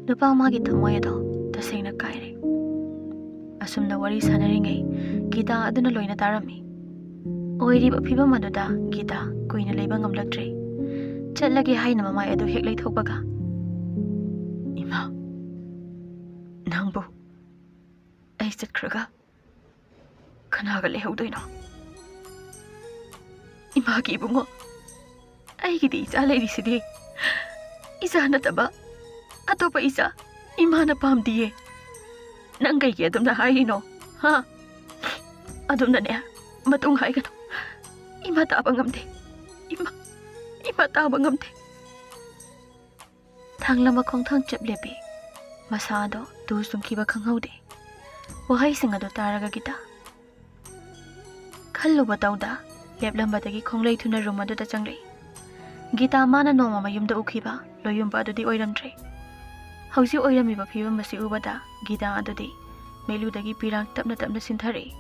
ꯅꯨꯄꯥ ꯃꯥꯒꯤ ꯊꯃꯣꯏ ꯑꯗꯣ ꯇꯁꯦꯡꯅ ꯀꯥꯏꯔꯦ꯫ ꯑꯁꯨꯝꯅ ꯋꯥꯔꯤ ꯁꯥꯟꯅꯔꯤꯉꯩ ꯒꯤꯇꯥ ꯑꯗꯨꯅ ꯂꯣꯏꯅ ꯇꯥꯔꯝꯃꯤ꯫ ꯑꯣꯏꯔꯤꯕ ꯐꯤꯕꯝ ꯑꯗꯨꯗ ꯒꯤꯇꯥ ꯀꯨꯏꯅ ꯂꯩꯕ ꯉꯝꯂꯛꯇ꯭ꯔꯦ꯫ ꯆꯠꯂꯒꯦ ꯍꯥꯏꯅ ꯃꯃꯥꯏ ꯑꯗꯨ ꯍꯦꯛ ꯂꯩꯊꯣꯛꯄꯒ, "ꯏꯃꯥ, ꯅꯪꯕꯨ ꯑꯩ ꯆꯠꯈ꯭ꯔꯒ ꯀꯅꯥꯒ ꯂꯩꯍꯧꯗꯣꯏꯅꯣ? ꯏꯃꯥꯒꯤ ꯏꯕꯨꯡꯉꯣ, ꯑꯩꯒꯤꯗꯤ ꯏꯆꯥ ꯂꯩꯔꯤꯁꯤꯗꯤ꯫ ꯏꯆꯥ ꯅꯠꯇꯕ ꯑꯇꯣꯞꯄ ꯏꯆꯥ ꯏꯃꯥꯅ ꯄꯥꯝꯗꯤꯌꯦ꯫ ꯅꯪ ꯀꯩꯒꯤ ꯑꯗꯨꯝꯅ ꯍꯥꯏꯔꯤꯅꯣ? ꯍꯥ? ꯑꯗꯨꯝꯅꯅꯦ, ꯃꯇꯨꯡ ꯍꯥꯏꯒꯅꯨ꯫ ꯏꯃꯥ ꯇꯥꯕ ꯉꯝꯗꯦ꯫ ꯏꯃꯥ, ꯏꯃꯥ ꯇꯥꯕ ꯉꯝꯗꯦ꯫" ꯊꯥꯡꯂꯝꯕ ꯈꯣꯡꯊꯥꯡ ꯆꯞ ꯂꯦꯞꯄꯤ꯫ ꯃꯁꯥꯗꯣ ꯇꯨ ꯆꯨꯡꯈꯤꯕ ꯈꯪꯍꯧꯗꯦ꯫ ꯋꯥꯍꯩꯁꯤꯡ ꯑꯗꯨ ꯇꯥꯔꯒ ꯒꯤꯇꯥ ꯈꯜꯂꯨꯕ ꯇꯧꯗ ꯂꯦꯞꯂꯝꯕꯗꯒꯤ ꯈꯣꯡꯂꯩ ꯊꯨꯅ ꯔꯨꯝ ꯑꯗꯨꯗ ꯆꯪꯂꯛꯏ꯫ ꯒꯤꯇꯥ ꯃꯥꯅ ꯅꯣꯡꯃ ꯃꯌꯨꯝꯗ ꯎꯈꯤꯕ ꯂꯣꯌꯨꯝꯕ ꯑꯗꯨꯗꯤ ꯑꯣꯏꯔꯝꯗ꯭ꯔꯦ꯫ ꯍꯧꯖꯤꯛ ꯑꯣꯏꯔꯝꯃꯤꯕ ꯐꯤꯕꯝ ꯑꯁꯤ ꯎꯕꯗ ꯒꯤꯇꯥ ꯑꯗꯨꯗꯤ ꯃꯩꯂꯨꯗꯒꯤ ꯄꯤꯔꯥꯡ ꯇꯞꯅ ꯇꯞꯅ ꯁꯤꯟꯊꯔꯛꯏ꯫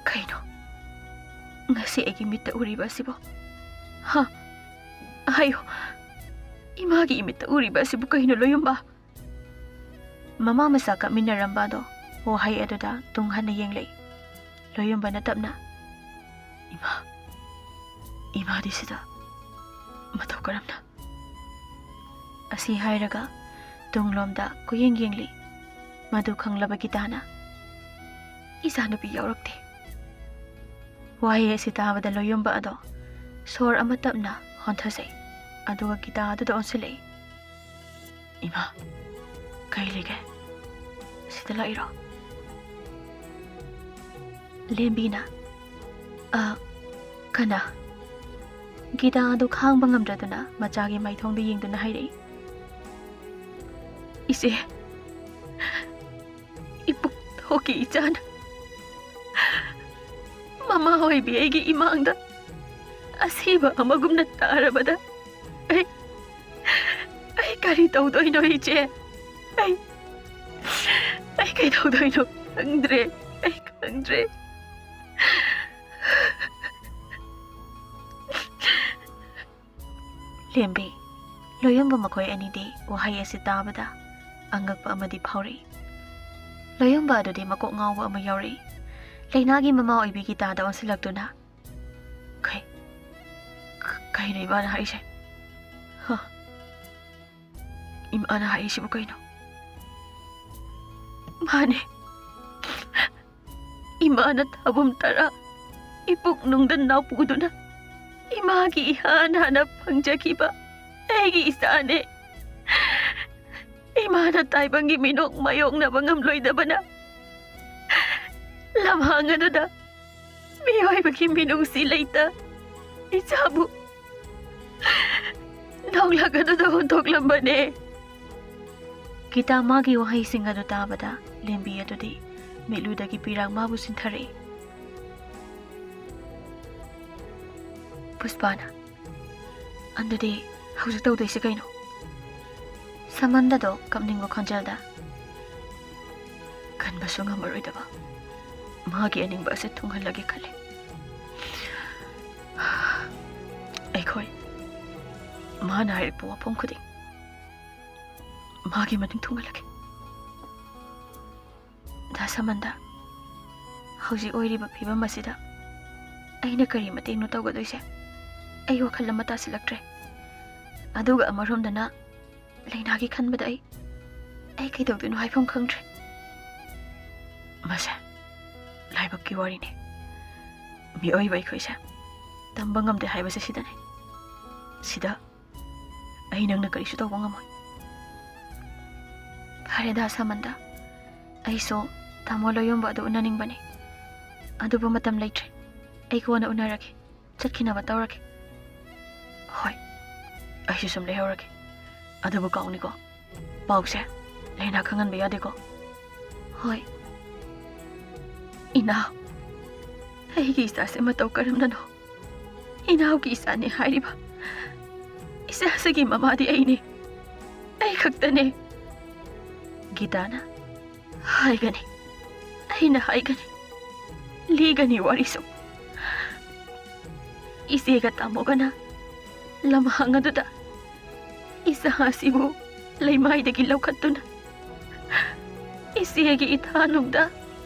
"ꯀꯩꯅꯣ? ꯉꯁꯤ ꯑꯩꯒꯤ ꯃꯤꯠꯇ ꯎꯔꯤꯕ ꯑꯁꯤꯕꯣ? ꯍꯥ? ꯍꯥꯏꯌꯨ, ꯏꯃꯥꯒꯤ ꯏꯃꯤꯠꯇ ꯎꯔꯤꯕ ꯑꯁꯤꯕꯨ ꯀꯩꯅꯣ, ꯂꯣꯌꯨꯝꯕ?" ꯃꯃꯥ ꯃꯆꯥ ꯀꯞꯃꯤꯟꯅꯔꯝꯕ ꯑꯗꯣ ꯋꯥꯍꯩ ꯑꯗꯨꯗ ꯇꯨꯡ ꯍꯟꯅ ꯌꯦꯡꯂꯛꯏ꯫ ꯂꯣꯌꯨꯝꯕꯅ ꯇꯞꯅ, "ꯏꯃꯥ, ꯏꯃꯥꯗꯤ ꯁꯤꯗ ꯃꯇꯧ ꯀꯔꯝꯅ?" ꯑꯁꯤ ꯍꯥꯏꯔꯒ ꯇꯨꯡꯂꯣꯝꯗ ꯀꯨꯌꯦꯡ ꯌꯦꯡꯂꯤ꯫ ꯃꯗꯨ ꯈꯪꯂꯕ ꯒꯤꯇꯥꯅ, "ꯏꯆꯥꯅꯨꯄꯤ ꯌꯥꯎꯔꯛꯇꯦ꯫" ꯋꯥꯍꯩ ꯑꯁꯤ ꯇꯥꯕꯗ ꯂꯣꯌꯨꯝꯕ ꯑꯗꯣ ꯁꯣꯔ ꯑꯃ ꯇꯞꯅ ꯍꯣꯟꯊꯖꯩ, ꯑꯗꯨꯒ ꯒꯤꯇꯥ ꯑꯗꯨꯗ ꯑꯣꯟꯁꯤꯜꯂꯛꯏ꯫ "ꯏꯃꯥ, ꯀꯩ ꯂꯩꯒꯦ? ꯁꯤꯗ ꯂꯥꯛꯏꯔꯣ?" ꯂꯦꯝꯕꯤꯅ, "ꯑ, ꯀꯅꯥ?" ꯒꯤꯇꯥ ꯑꯗꯨ ꯈꯥꯡꯕ ꯉꯝꯗ꯭ꯔꯗꯨꯅ ꯃꯆꯥꯒꯤ ꯃꯥꯏꯊꯣꯡꯗ ꯌꯦꯡꯗꯨꯅ ꯍꯥꯏꯔꯛꯏ꯫ "ꯏꯆꯦ, ꯏꯄꯨꯛ ꯊꯣꯛꯀꯤ ꯏꯆꯥꯅ ꯃꯃꯥ ꯑꯣꯏꯕꯤ ꯑꯩꯒꯤ ꯏꯃꯥꯡꯗ ꯑꯁꯤꯕ ꯑꯃꯒꯨꯝꯅ ꯇꯥꯔꯕꯗ ꯑꯩ, ꯑꯩ ꯀꯔꯤ ꯇꯧꯗꯣꯏꯅꯣ ꯏꯆꯦ? ꯑꯩ, ꯑꯩ ꯀꯩꯗꯧꯗꯣꯏꯅꯣ ꯈꯪꯗ꯭ꯔꯦ, ꯑꯩ ꯈꯪꯗ꯭ꯔꯦ꯫" ꯂꯦꯝꯕꯤ, ꯂꯣꯌꯝꯕ ꯃꯈꯣꯏ ꯑꯅꯤꯗꯤ ꯋꯥꯍꯩ ꯑꯁꯤ ꯇꯥꯕꯗ ꯑꯉꯛꯄ ꯑꯃꯗꯤ ꯐꯥꯎꯔꯛꯏ꯫ ꯂꯣꯌꯝꯕ ꯑꯗꯨꯗꯤ ꯃꯀꯣꯛ ꯉꯥꯎꯕ ꯑꯃ ꯌꯥꯎꯔꯛꯏ꯫ ꯂꯩꯅꯥꯒꯤ ꯃꯃꯥ ꯑꯣꯏꯕꯤ ꯒꯤꯇꯥꯗ ꯑꯣꯟꯁꯤꯜꯂꯛꯇꯨꯅ, "ꯀꯩ, ꯀ-, ꯀꯩꯅꯣ ꯏꯃꯥꯅ ꯍꯥꯏꯔꯤꯁꯦ? ꯍ? ꯏꯃꯥꯅ ꯍꯥꯏꯔꯤꯁꯤꯕꯨ ꯀꯩꯅꯣ?" "ꯃꯥꯅꯦ꯫ ꯏꯃꯥꯅ ꯊꯥꯕꯨꯝ ꯇꯔꯥ ꯏꯄꯨꯛꯅꯨꯡꯗ ꯅꯥꯎꯄꯨꯗꯨꯅ ꯏꯃꯥꯒꯤ ꯏꯍꯥꯟ ꯍꯥꯟꯅ ꯐꯪꯖꯈꯤꯕ ꯑꯩꯒꯤ ꯏꯆꯥꯅꯦ꯫ ꯏꯃꯥꯅ ꯇꯥꯏꯕꯪꯒꯤ ꯃꯤꯅꯣꯛ ꯃꯥꯌꯣꯛꯅꯕ ꯉꯝꯂꯣꯏꯗꯕꯅ ꯂꯝꯍꯥꯡ ꯑꯗꯨꯗ ꯃꯤꯑꯣꯏꯕꯒꯤ ꯃꯤꯅꯨꯡꯁꯤ ꯂꯩꯇ ꯏꯆꯥꯕꯨ ꯅꯣꯡꯂꯛ ꯑꯗꯨꯗ ꯍꯨꯟꯗꯣꯛꯂꯝꯕꯅꯦ꯫" ꯒꯤꯇꯥ ꯃꯥꯒꯤ ꯋꯥꯍꯩꯁꯤꯡ ꯑꯗꯨ ꯇꯥꯕꯗ ꯂꯦꯝꯕꯤ ꯑꯗꯨꯗꯤ ꯃꯤꯠꯂꯨꯗꯒꯤ ꯄꯤꯔꯥꯡ ꯃꯥꯕꯨ ꯆꯤꯟꯊꯔꯛꯏ꯫ ꯄꯨꯁꯄꯥꯅ, "ꯑꯗꯨꯗꯤ ꯍꯧꯖꯤꯛ ꯇꯧꯗꯣꯏꯁꯦ ꯀꯩꯅꯣ?" ꯁꯃꯟꯗꯗꯣ ꯀꯞꯅꯤꯡꯕ ꯈꯣꯟꯖꯦꯜꯗ, "ꯀꯟꯕꯁꯨ ꯉꯝꯃꯔꯣꯏꯗꯕ ꯃꯥꯒꯤ ꯑꯅꯤꯡꯕ ꯑꯁꯦ ꯊꯨꯡꯍꯜꯂꯒꯦ ꯈꯜꯂꯦ꯫ ꯑꯩꯈꯣꯏ ꯃꯥꯅ ꯍꯥꯏꯔꯛꯄ ꯋꯥꯐꯝ ꯈꯨꯗꯤꯡ ꯃꯥꯒꯤ ꯃꯇꯨꯡ ꯊꯨꯡꯍꯜꯂꯒꯦ꯫" ꯗꯥ ꯁꯃꯟꯗ, ꯍꯧꯖꯤꯛ ꯑꯣꯏꯔꯤꯕ ꯐꯤꯕꯝ ꯑꯁꯤꯗ ꯑꯩꯅ ꯀꯔꯤ ꯃꯇꯦꯡꯅꯣ ꯇꯧꯒꯗꯣꯏꯁꯦ? ꯑꯩ ꯋꯥꯈꯜ ꯑꯃ ꯇꯥꯁꯤꯜꯂꯛꯇ꯭ꯔꯦ꯫ ꯑꯗꯨꯒ ꯑꯃꯔꯣꯝꯗꯅ ꯂꯩꯅꯥꯒꯤ ꯈꯟꯕꯗ ꯑꯩ, ꯑꯩ ꯀꯩꯗꯧꯗꯣꯏꯅꯣ ꯍꯥꯏꯐꯝ ꯈꯪꯗ꯭ꯔꯦ꯫ ꯃꯁꯦ ꯂꯥꯏꯕꯛꯀꯤ ꯋꯥꯔꯤꯅꯤ꯫ ꯃꯤꯑꯣꯏꯕ ꯑꯩꯈꯣꯏꯁꯦ ꯇꯝꯕ ꯉꯝꯗꯦ ꯍꯥꯏꯕꯁꯦ ꯁꯤꯗꯅꯤ꯫ ꯁꯤꯗ ꯑꯩ ꯅꯪꯅ ꯀꯔꯤꯁꯨ ꯇꯧꯕ ꯉꯝꯃꯣꯏ꯫ ꯐꯔꯦꯗ, ꯁꯥꯃꯟꯗ꯫ ꯑꯩꯁꯨ ꯇꯥꯃꯣ ꯂꯣꯌꯣꯝꯕ ꯑꯗꯨ ꯎꯅꯅꯤꯡꯕꯅꯤ꯫ ꯑꯗꯨꯕꯨ ꯃꯇꯝ ꯂꯩꯇ꯭ꯔꯦ꯫ ꯑꯩ ꯀꯣꯟꯅ ꯎꯅꯔꯒꯦ꯫ ꯆꯠꯈꯤꯅꯕ ꯇꯧꯔꯒꯦ꯫ ꯍꯣꯏ, ꯑꯩꯁꯨ ꯁꯨꯝ ꯂꯩꯍꯧꯔꯒꯦ꯫ ꯑꯗꯨꯕꯨ ꯀꯥꯎꯅꯤꯀꯣ, ꯄꯥꯎꯁꯦ ꯂꯩꯅꯥ ꯈꯪꯍꯟꯕ ꯌꯥꯗꯦꯀꯣ꯫ ꯍꯣꯏ꯫ ꯏꯅꯥꯎ, ꯑꯩꯒꯤ ꯏꯆꯥꯁꯦ ꯃꯇꯧ ꯀꯔꯝꯅꯅꯣ? ꯏꯅꯥꯎꯒꯤ ꯏꯆꯥꯅꯦ ꯍꯥꯏꯔꯤꯕ꯫ ꯏꯆꯥꯁꯤꯒꯤ ꯃꯃꯥꯗꯤ ꯑꯩꯅꯦ꯫ ꯑꯩ ꯈꯛꯇꯅꯦ꯫ ꯒꯤꯇꯥꯅ, ꯍꯥꯏꯒꯅꯤ, ꯑꯩꯅ ꯍꯥꯏꯒꯅꯤ, ꯂꯤꯒꯅꯤ ꯋꯥꯔꯤꯁꯨ꯫ ꯏꯆꯦꯒ ꯇꯥꯃꯣꯒꯅ ꯂꯝꯍꯥꯡ ꯑꯗꯨꯗ ꯏꯆꯥ ꯑꯁꯤꯕꯨ ꯂꯩꯃꯥꯏꯗꯒꯤ ꯂꯧꯈꯠꯇꯨꯅ ꯏꯆꯦꯒꯤ ꯏꯊꯥꯅꯨꯡꯗ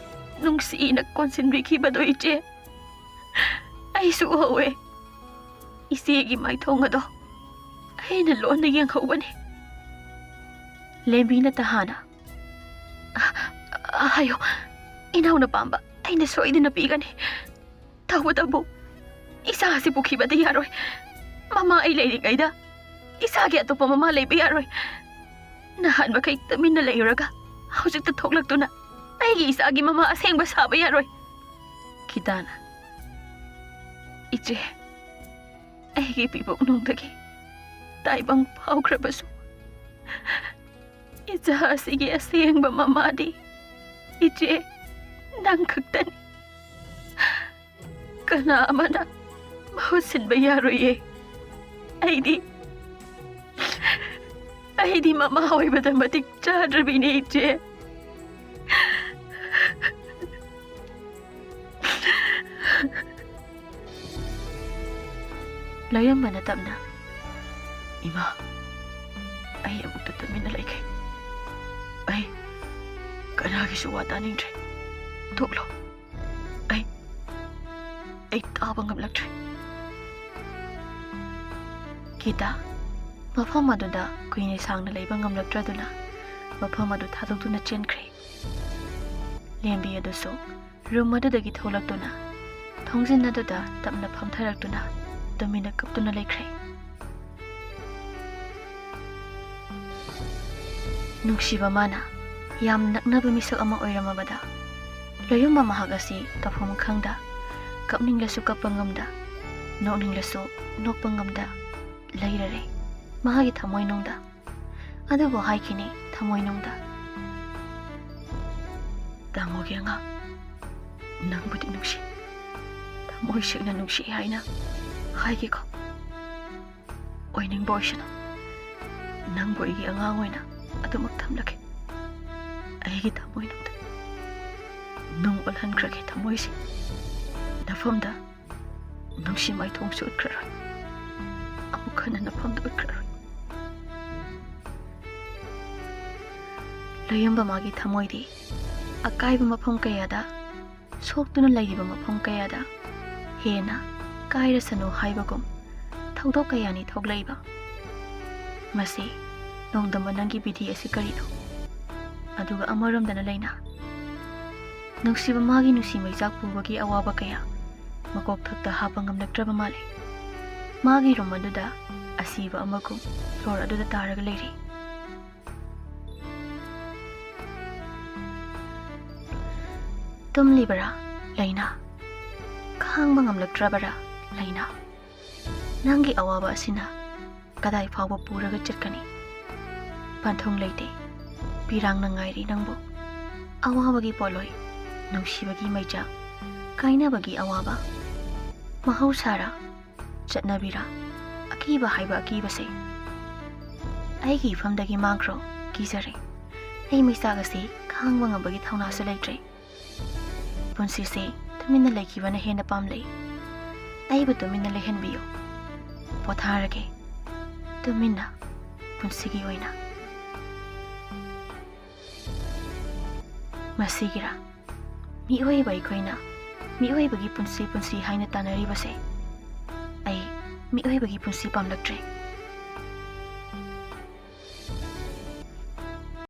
ꯅꯨꯡꯁꯤꯅ ꯀꯣꯟꯁꯤꯟꯕꯤꯈꯤꯕꯗꯣ, ꯏꯆꯦ, ꯑꯩꯁꯨ ꯎꯍꯧꯋꯦ꯫ ꯏꯆꯦꯒꯤ ꯃꯥꯏꯊꯣꯡ ꯑꯗꯣ ꯑꯩꯅ ꯂꯣꯟꯅ ꯌꯦꯡꯍꯧꯕꯅꯤ꯫ ꯂꯦꯝꯕꯤꯅ ꯇꯍꯥꯅ, "ꯑ, ꯑ, ꯍꯥꯏꯌꯣ, ꯏꯅꯥꯎꯅ ꯄꯥꯝꯕ ꯑꯩꯅ ꯁꯣꯏꯗꯅ ꯄꯤꯒꯅꯤ꯫ ꯇꯧꯕꯇꯕꯨ ꯏꯆꯥ ꯑꯁꯤ ꯄꯨꯈꯤꯕꯗꯤ ꯌꯥꯔꯣꯏ꯫ ꯃꯃꯥ ꯑꯩ ꯂꯩꯔꯤꯉꯩꯗ ꯏꯆꯥꯒꯤ ꯑꯇꯣꯞꯄ ꯃꯃꯥ ꯂꯩꯕ ꯌꯥꯔꯣꯏ꯫ ꯅꯍꯥꯟ ꯃꯈꯩ ꯇꯨꯃꯤꯟꯅ ꯂꯩꯔꯨꯔꯒ ꯍꯧꯖꯤꯛꯇ ꯊꯣꯛꯂꯛꯇꯨꯅ ꯑꯩꯒꯤ ꯏꯆꯥꯒꯤ ꯃꯃꯥ ꯑꯁꯦꯡꯕ ꯁꯥꯕ ꯌꯥꯔꯣꯏ꯫" ꯒꯤꯇꯥꯅ, "ꯏꯆꯦ, ꯑꯩꯒꯤ ꯄꯤꯕꯨꯛꯅꯨꯡꯗꯒꯤ ꯇꯥꯏꯕꯪ ꯐꯥꯎꯈ꯭ꯔꯕꯁꯨ ꯏꯆꯥ ꯑꯁꯤꯒꯤ ꯑꯁꯦꯡꯕ ꯃꯃꯥꯗꯤ ꯏꯆꯦ ꯅꯪ ꯈꯛꯇꯅꯤ꯫ ꯀꯅꯥ ꯑꯃꯅ ꯃꯍꯨꯠ ꯁꯤꯟꯕ ꯌꯥꯔꯣꯏꯌꯦ꯫ ꯑꯩꯗꯤ, ꯑꯩꯗꯤ ꯃꯃꯥ ꯑꯣꯏꯕꯗ ꯃꯇꯤꯛ ꯆꯥꯗ꯭ꯔꯕꯤꯅꯦ, ꯏꯆꯦ꯫" ꯂꯣꯌꯣꯝꯕꯅ ꯇꯞꯅ, "ꯏꯃꯥ, ꯑꯩ ꯑꯃꯨꯛꯇ ꯇꯨꯃꯤꯟꯅ ꯂꯩꯒꯦ꯫ ꯑꯩ ꯀꯅꯥꯒꯤꯁꯨ ꯋꯥ ꯇꯥꯅꯤꯡꯗ꯭ꯔꯦ꯫ ꯊꯣꯛꯂꯣ꯫ ꯑꯩ, ꯑꯩ ꯇꯥꯕ ꯉꯝꯂꯛꯇ꯭ꯔꯦ꯫" ꯒꯤꯇꯥ ꯃꯐꯝ ꯑꯗꯨꯗ ꯀꯨꯏꯅ ꯁꯥꯡꯅ ꯂꯩꯕ ꯉꯝꯂꯛꯇ꯭ꯔꯗꯨꯅ ꯃꯐꯝ ꯑꯗꯨ ꯊꯥꯗꯣꯛꯇꯨꯅ ꯆꯦꯟꯈ꯭ꯔꯦ꯫ ꯂꯦꯝꯕꯤ ꯑꯗꯨꯁꯨ ꯔꯨꯝ ꯑꯗꯨꯗꯒꯤ ꯊꯣꯛꯂꯛꯇꯨꯅ ꯊꯣꯡꯖꯤꯟ ꯑꯗꯨꯗ ꯇꯞꯅ ꯐꯝꯊꯔꯛꯇꯨꯅ ꯇꯨꯃꯤꯟꯅ ꯀꯞꯇꯨꯅ ꯂꯩꯈ꯭ꯔꯦ꯫ ꯅꯨꯡꯁꯤꯕ ꯃꯥꯅ ꯌꯥꯝ ꯅꯛꯅꯕ ꯃꯤꯁꯛ ꯑꯃ ꯑꯣꯏꯔꯝꯃꯕꯗ, ꯂꯣꯌꯨꯝꯕ ꯃꯍꯥꯛ ꯑꯁꯤ ꯇꯧꯐꯝ ꯈꯪꯗ, ꯀꯞꯅꯤꯡꯂꯁꯨ ꯀꯞꯄ ꯉꯝꯗ, ꯅꯣꯛꯅꯤꯡꯂꯁꯨ ꯅꯣꯛꯄ ꯉꯝꯗ ꯂꯩꯔꯔꯦ ꯃꯍꯥꯛꯀꯤ ꯊꯃꯣꯏꯅꯨꯡꯗ꯫ ꯑꯗꯨꯕꯨ ꯍꯥꯏꯈꯤꯅꯤ ꯊꯃꯣꯏꯅꯨꯡꯗ, "ꯇꯥꯃꯣꯒꯤ ꯑꯉꯥꯡ, ꯅꯪꯕꯨꯗꯤ ꯅꯨꯡꯁꯤ, ꯊꯃꯣꯏ ꯁꯦꯡꯅ ꯅꯨꯡꯁꯤ ꯍꯥꯏꯅ ꯍꯥꯏꯒꯦꯀꯣ꯫ ꯑꯣꯏꯅꯤꯡꯕ ꯑꯣꯏꯁꯅꯨ, ꯅꯪꯕꯨ ꯑꯩꯒꯤ ꯑꯉꯥꯡ ꯑꯣꯏꯅ ꯑꯗꯨꯃꯛ ꯊꯝꯂꯒꯦ꯫ ꯑꯩꯒꯤ ꯊꯃꯣꯏꯅꯨꯡꯗ ꯅꯨꯡ ꯑꯣꯜꯍꯟꯈ꯭ꯔꯒꯦ ꯊꯃꯣꯏꯁꯦ꯫ ꯅꯐꯝꯗ ꯅꯨꯡꯁꯤ ꯃꯥꯏꯊꯣꯡꯁꯨ ꯎꯠꯈ꯭ꯔꯔꯣꯏ, ꯑꯃꯨꯛ ꯍꯟꯅ ꯅꯐꯝꯗ ꯎꯠꯈ꯭ꯔꯔꯣꯏ꯫" ꯂꯣꯌꯨꯝꯕ ꯃꯥꯒꯤ ꯊꯃꯣꯏꯗꯤ ꯑꯀꯥꯏꯕ ꯃꯐꯝ ꯀꯌꯥꯗ, ꯁꯣꯛꯇꯨꯅ ꯂꯩꯔꯤꯕ ꯃꯐꯝ ꯀꯌꯥꯗ ꯍꯦꯟꯅ ꯀꯥꯏꯔꯁꯅꯨ ꯍꯥꯏꯕꯒꯨꯝ ꯊꯧꯗꯣꯛ ꯀꯌꯥꯅꯤ ꯊꯣꯛꯂꯛꯏꯕ꯫ ꯃꯁꯤ ꯅꯣꯡꯗꯝꯕ ꯅꯪꯒꯤ ꯕꯤꯙꯤ ꯑꯁꯤ ꯀꯔꯤꯅꯣ? ꯑꯗꯨꯒ ꯑꯃꯔꯣꯝꯗꯅ ꯂꯩꯅꯥ꯫ ꯅꯨꯡꯁꯤꯕ ꯃꯥꯒꯤ ꯅꯨꯡꯁꯤ ꯃꯩꯆꯥꯛ ꯄꯨꯕꯒꯤ ꯑꯋꯥꯕ ꯀꯌꯥ ꯃꯀꯣꯛ ꯊꯛꯇ ꯍꯥꯞꯄ ꯉꯝꯂꯛꯇ꯭ꯔꯕ ꯃꯥꯜꯂꯦ꯫ ꯃꯥꯒꯤ ꯔꯨꯝ ꯑꯗꯨꯗ ꯑꯁꯤꯕ ꯑꯃꯒꯨꯝ ꯐ꯭ꯂꯣꯔ ꯑꯗꯨꯗ ꯇꯥꯔꯒ ꯂꯩꯔꯤ꯫ ꯇꯨꯝꯂꯤꯕꯔꯥ ꯂꯩꯅꯥ? ꯈꯥꯡꯕ ꯉꯝꯂꯛꯇ꯭ꯔꯕꯔꯥ ꯂꯩꯅꯥ? ꯅꯪꯒꯤ ꯑꯋꯥꯕ ꯑꯁꯤꯅ ꯀꯗꯥꯏ ꯐꯥꯎꯕ ꯄꯨꯔꯒ ꯆꯠꯀꯅꯤ? ꯄꯟꯊꯨꯡ ꯂꯩꯇꯦ꯫ ꯄꯤꯔꯥꯡꯅ ꯉꯥꯏꯔꯤ ꯅꯪꯕꯨ꯫ ꯑꯋꯥꯕꯒꯤ ꯄꯣꯠꯂꯣꯏ, ꯅꯨꯡꯁꯤꯕꯒꯤ ꯃꯩꯆꯥꯛ, ꯀꯥꯏꯅꯕꯒꯤ ꯑꯋꯥꯕ꯫ ꯃꯍꯧꯁꯥꯔ, ꯆꯠꯅꯕꯤꯔ, ꯑꯀꯤꯕ ꯍꯥꯏꯕ ꯑꯀꯤꯕꯁꯦ꯫ ꯑꯩꯒꯤ ꯏꯐꯝꯗꯒꯤ ꯃꯥꯡꯈ꯭ꯔꯣ, ꯀꯤꯖꯔꯦ꯫ ꯑꯩ ꯃꯩꯆꯥꯛ ꯑꯁꯤ ꯈꯥꯡꯕ ꯉꯝꯕꯒꯤ ꯊꯧꯅꯥꯁꯨ ꯂꯩꯇ꯭ꯔꯦ꯫ ꯄꯨꯟꯁꯤꯁꯦ ꯇꯨꯃꯤꯟꯅ ꯂꯩꯈꯤꯕꯅ ꯍꯦꯟꯅ ꯄꯥꯝꯂꯦ꯫ ꯑꯩꯕꯨ ꯇꯨꯃꯤꯟꯅ ꯂꯩꯍꯟꯕꯤꯌꯨ꯫ ꯄꯣꯊꯥꯔꯒꯦ꯫ ꯇꯨꯃꯤꯟꯅ꯫ ꯄꯨꯟꯁꯤꯒꯤ ꯑꯣꯏꯅ꯫ ꯃꯁꯤꯒꯤꯔꯥ? ꯃꯤꯑꯣꯏꯕ ꯑꯩꯈꯣꯏꯅ ꯃꯤꯑꯣꯏꯕꯒꯤ ꯄꯨꯟꯁꯤ, ꯄꯨꯟꯁꯤ ꯍꯥꯏꯅ ꯇꯥꯟꯅꯔꯤꯕꯁꯦ꯫ ꯑꯩ ꯃꯤꯑꯣꯏꯕꯒꯤ ꯄꯨꯟꯁꯤ ꯄꯥꯝꯂꯛꯇ꯭ꯔꯦ꯫